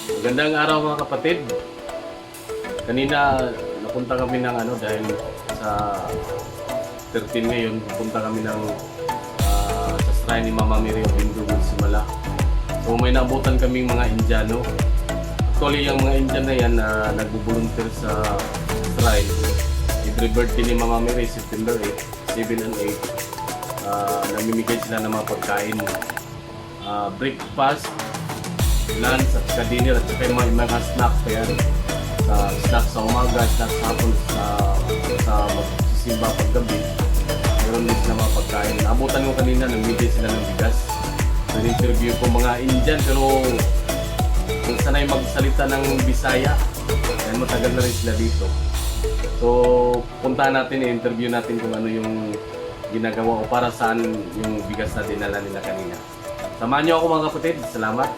Magandang araw, mga kapatid. Kanina napunta kami ng ano dahil sa 13 ngayon, pupunta kami ng sa shrine ni Mama Mary of Lindogon, Simala. So may naabutan kaming mga Indiano. Actually, yung mga Indian na yan na nagbo-volunteer sa shrine, every birthday ni Mama Mary, September 8, 7 and 8, namimigay sila ng mga pagkain. Breakfast, lunch at saka dinner at saka yung mga snack pa yan. Sa snack sa umaga, snack sa hapon, sa magsisimba paggabi. Meron din sila mga pagkain. Naabutan ko kanina, namigay sila ng bigas. So, interview ko mga Indian, pero kung sanay magsalita ng Bisaya, dahil matagal na rin sila dito. So, puntahan natin, i-interview natin kung ano yung ginagawa o para saan yung bigas na dinala nila kanina. Samahan niyo ako, mga kapatid. Salamat.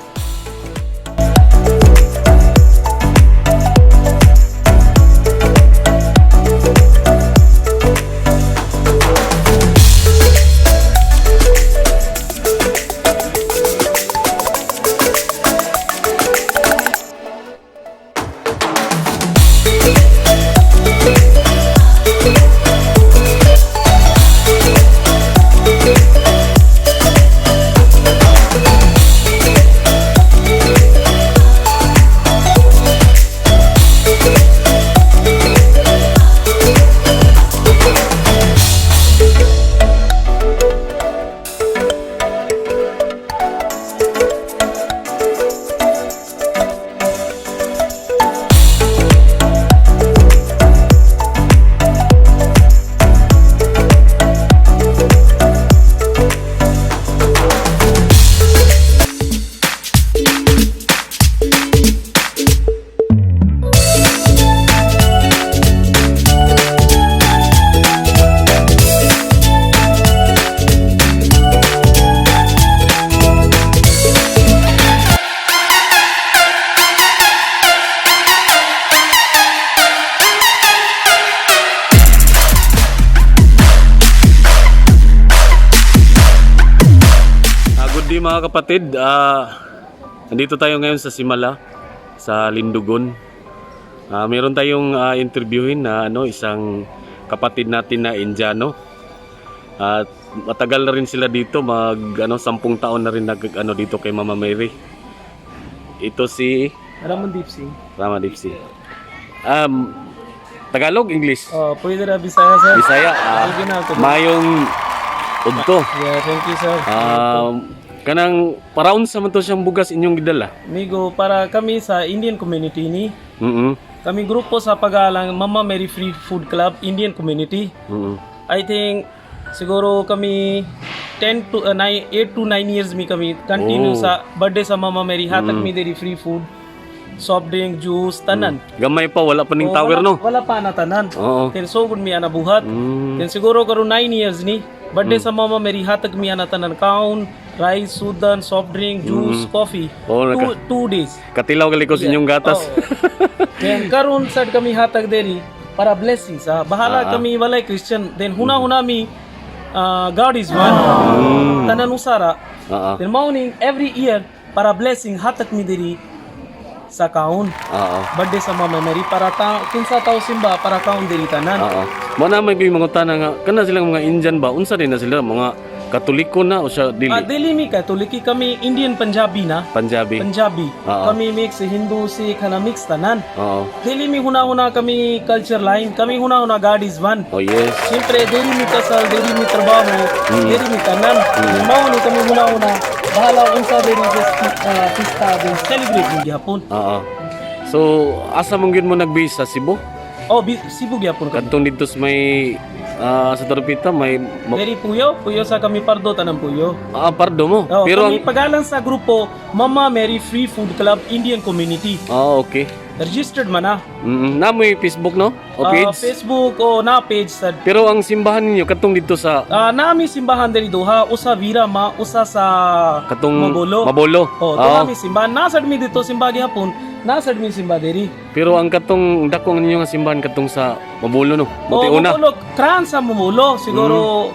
Good day, mga kapatid. Nandito tayo ngayon sa Simala, sa Lindugon. Meron tayong interviewin na ano, isang kapatid natin na Indiano. At matagal na rin sila dito, mag ano, 10 taon na rin nag ano dito kay Mama Mary. Ito si Ramandeep Singh. Rama Dipsy. Tagalog, English? Oh, pwede ra Bisaya, sir. Bisaya. Sige na ako. Mayong udto. Yeah, thank you, sir. Kanang paraon sa man to siyang bugas inyong gidala? Migo, para kami sa Indian community ni, kami grupo sa pagalang Mama Mary Free Food Club Indian Community. I think siguro kami 10 to 9, 8 to 9 years mi kami continue sa birthday sa Mama Mary hatag mi diri free food, soft drink, juice, tanan. Gamay pa, wala pa ning Oh, tower, wala, no? Wala pa na tanan. Oo. Then so good mi ana buhat. Then siguro karon 9 years ni birthday sa Mama Mary hatag mi ana tanan kaon, rice, sudan, soft drink, juice, coffee. Oo, 2 days. Katilaw gali ko sa inyong gatas. Oo. Then karon sad kami hatag deri para blessings. Ah. Bahala kami walay Christian. Then huna-huna mi God is one. Tanan usara. Oo. Then mao ning every year para blessing hatag mi deri sa kaon. Oo. Birthday sa Mama Mary para ta kinsa tao simba para kaon diri tanan. Oo. Mo na may mga tana nga kana silang mga Indian ba, unsa din na sila, mga Katoliko na o siya dili? Ah, dili mi Katoliki, kami Indian Punjabi na. Punjabi. Punjabi. Oo. Kami mix Hindu, Sikh, na mix tanan. Oo. Dili mi huna-huna kami culture line, kami huna-huna God is one. Oh yes. Siyempre, dili mi kasal, dili mi trabaho, dili mi tanan. Mao ni kami huna-huna, bahala unsa dili pista din celebrate mi gihapon. Oo. So asa man gyud mo nag-base sa Cebu? Oh, Cebu gihapon kami. Kadtong dito sa may sa Tarpita may Diri Puyo, Puyo sa kami Pardo tanan Puyo. Ah, Pardo mo. Oh, Pero kami ang pagalan sa grupo Mama Mary Free Food Club Indian Community. Ah, okay. Registered man na. Na mo yung Facebook, no? O page? Facebook o na page sa Pero ang simbahan ninyo katong dito sa Nami simbahan diri duha, usa Virama, usa sa katong Mabolo. Mabolo. Oh, duha mi simbahan. Nasa mi dito simba gihapon, nasa mi simba diri. Pero ang katong dako ang ninyo nga simbahan katong sa Mabolo, no? Oh, Buti una. Mabolo, kran sa Mabolo siguro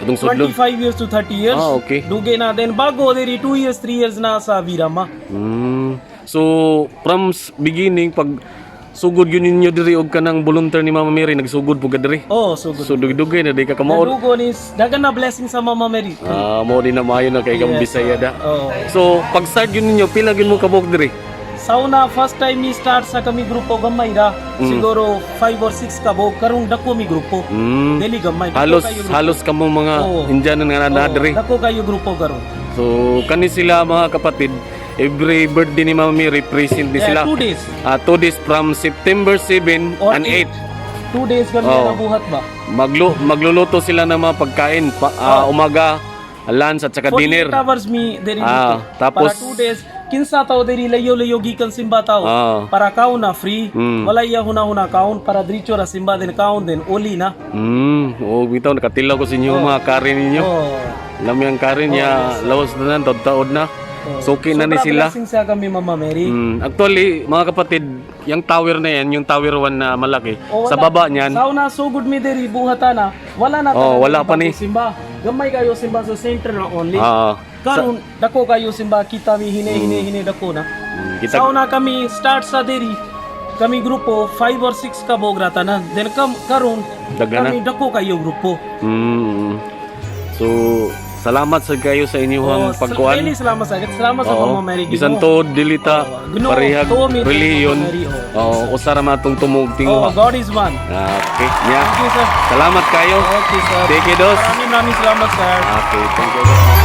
Katong sudlon. 25 years to 30 years. Ah, okay. Dugay na then bago diri 2 years, 3 years na sa Virama. So from beginning, pag sugod yun ninyo diri og kanang volunteer ni Mama Mary, nagsugod po ka diri. Oh, sugod. So dugay na di ka kamaod. Nadugo ni dagan na blessing sa Mama Mary. Ah, mo din na maayo na kay kang Yes, Bisaya da. Oh. So pag start yun ninyo, pila gyud mo kabuk diri? Sa una, first time mi start sa kami grupo gamay ra. Siguro 5 or 6 ka buok, karong dako mi grupo. Dili gamay. Dako Halos kayo grupo. Halos kamo mga Indiano nga naa Oo, diri. dako kayo grupo karon. So kani sila, mga kapatid, every birthday ni Mama Mary present ni sila. Yeah, 2 days. Ah, 2 days from September 7 Or and 8. 2 days kami Oo. nabuhat ba? Magluluto sila ng mga pagkain pa, umaga, lunch at saka 48 dinner. Hours mi diri Ah, dito. tapos- Para 2 days kinsa tao diri layo layo gikan simba tao. Para kaon na free. Wala iya huna-huna kaon para diretso ra simba, then kaon, then uli na. Oh, bitaw nakatilaw ko sa inyo mga kari ninyo. Oh. Lami ang kari niya, lawas na nan, taod na. Oh. Suki na ni Sobra sila. blessing sa kami Mama Mary. Actually, mga kapatid, yung tower na yan, yung tower 1 na malaki, Oh, sa wala. baba niyan, Sa una sugod mi diri buhata na, wala na Oh, tanan wala pa bago ni. simba. Gamay kayo simba sa center na only. Karon dako kayo simba, kita mi hine hine hine dako na. Kita Sa una kami start sa diri, kami grupo 5 or 6 ka buok ra tanan. Then kam karon Daghan na. kami dako kayo grupo. So, salamat sa kayo sa inyong Oh, pagkuan. Really salamat sa salamat sa Oo. Mama Mary. Ginoo. Bisan tuod dili ta Oo. Ginoo, parehag tuo mi relihiyon. Mama Mary, oo. Oo, usa ra man atong tumog Oh, tinguha. God is one. Ah, okay. Yeah. Thank you, sir. Salamat kayo. Okay, sir. Thank you, dos. Maraming maraming salamat, sir. Okay, thank you.